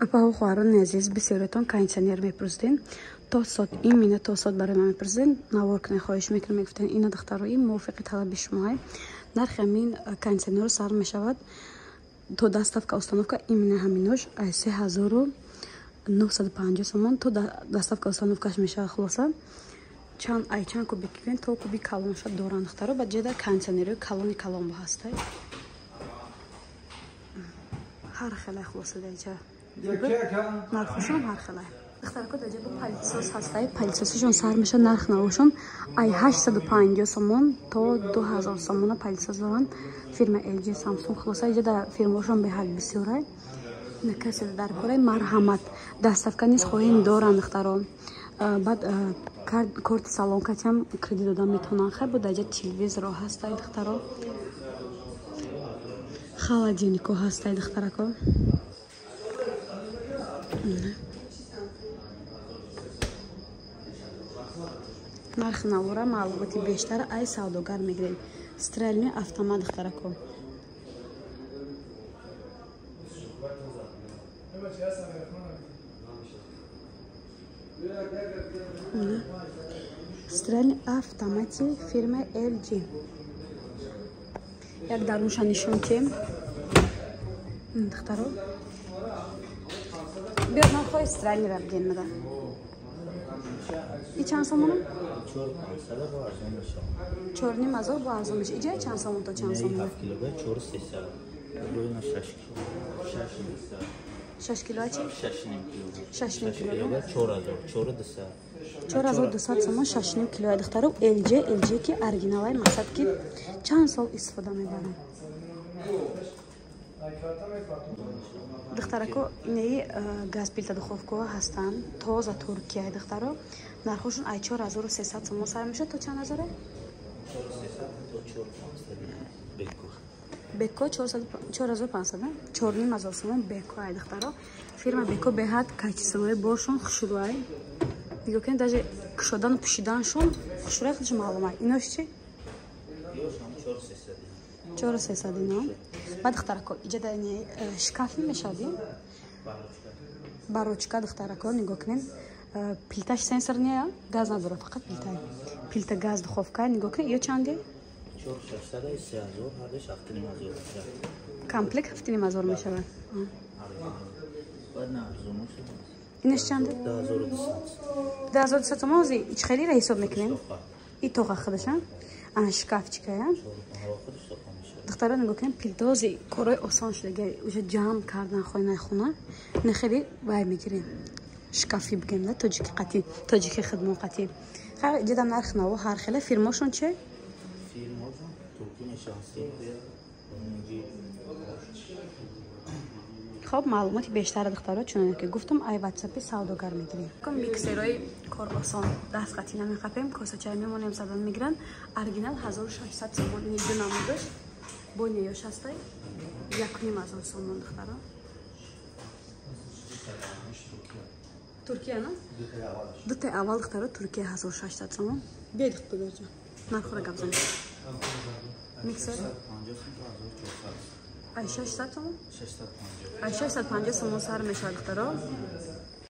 Апаҳо, хоҳарони азиз, бисёриятон кондитсионер мепурсиден. То соат, именно то соат барои ман мепурсиден. Навор кунед, хоҳиш мекунам, мегуфтен ина духтаро, ин мувофиқи талаби шумоҳай. Нархи ҳамин кондитсионерро сар мешавад то доставка установка именно ҳаминош ай 3950 сомон то доставка установкаш мешавад. Хулоса чанд ай чанд кубик кунед то кубик калонша доранд духтаро. Ба ҷеда кондитсионерҳои калони калон бо ҳастай. Ҳар хелай хулоса даҷа. Нархошон ҳар хелай. Духтарако, даҷа бо пылесос ҳастай. Пылесосишон сар мешавад нарх навошон ай 850 сомон то 2000 сомона пылесос доранд. Фирма LG, Samsung, хулоса иҷа да фирмаошон беҳад бисёрай. Касе дар корай марҳамат. Доставка низ хоҳем доранд духтаро. Баъд корти салон катиам кредит додан метавонанд. Хай бо даҷа телевизоро ҳастай духтаро. Холодильнико ҳастай духтарако. Нархи навора маълумоти бештар ай савдогар мегирем. Стиральный автомат духтарако. Стиральный автомати фирма LG. Як дарунша нишон тем. Духтаро. Биёд ман хоҳи стиральныйра бигем мада. И чанд сомонам? 4,5 ҳазор бо арзон меша. Иҷа чанд сомон то чанд сомон? 6 кило чи? 6,5 кило. 4200 сомон 6,5 кило. Духтаро, LG, LG ки оригиналай, мақсад ки чанд сол истифода мебарам. Духтарако, инаи газ плита духовкаҳо ҳастанд, тоза Туркия духтаро. Нархошон ай 4300 сомон сар мешавад то чанд ҳазоре? Беко 4500, 4,5 ҳазор сомон Беко ай духтаро. Фирма Беко беҳад качествои боршон хушрӯай. Нигоҳ кунед, даже кушодану пӯшиданшон хушрӯай, худаш маълум ай. Инош чи? 4300 ино. Баъд духтарако, иҷа шкаф мешавад барочка духтарако, нигоҳ кунед. Плиташ сенсорная, газ надорад, фақат плита. Плита газ духовка, нигоҳ кунед, ё чанде? Комплект 7,5 ҳазор мешавад. Инаш чанде? 2200 сомон. Ози ичхелира ҳисоб мекунем. И тоқа худаша. Ана шкафчикая. Духтаро, нигоҳ кунед, плитози корҳои осон шуда, уже ҷамъ кардан хонаи хона. Не хеле вай мегирем. Шкафи бигем да тоҷики қатӣ, тоҷики хидмон қатӣ. Хайр, ҷидам нарх наво ҳар хеле фирмошон че? Хоб, маълумоти бештара духтаро, чуноне ки гуфтам, ай ватсапи савдогар мегирем. Миксерои кор осон, даст қатӣ намехапем, косачай мемонем, задан мегиранд. Оригинал 1600 сомон, ини ду намудаш бо неёш ҳастай 1,5 ҳазор сомон духтаро. Туркия на? Дутаи аввал духтаро Туркия 1600 сомон. Биёед духтарҷон, нархора гап занем. Миксер ай 600 сомон? Ай 650 сомон сар мешавад духтаро.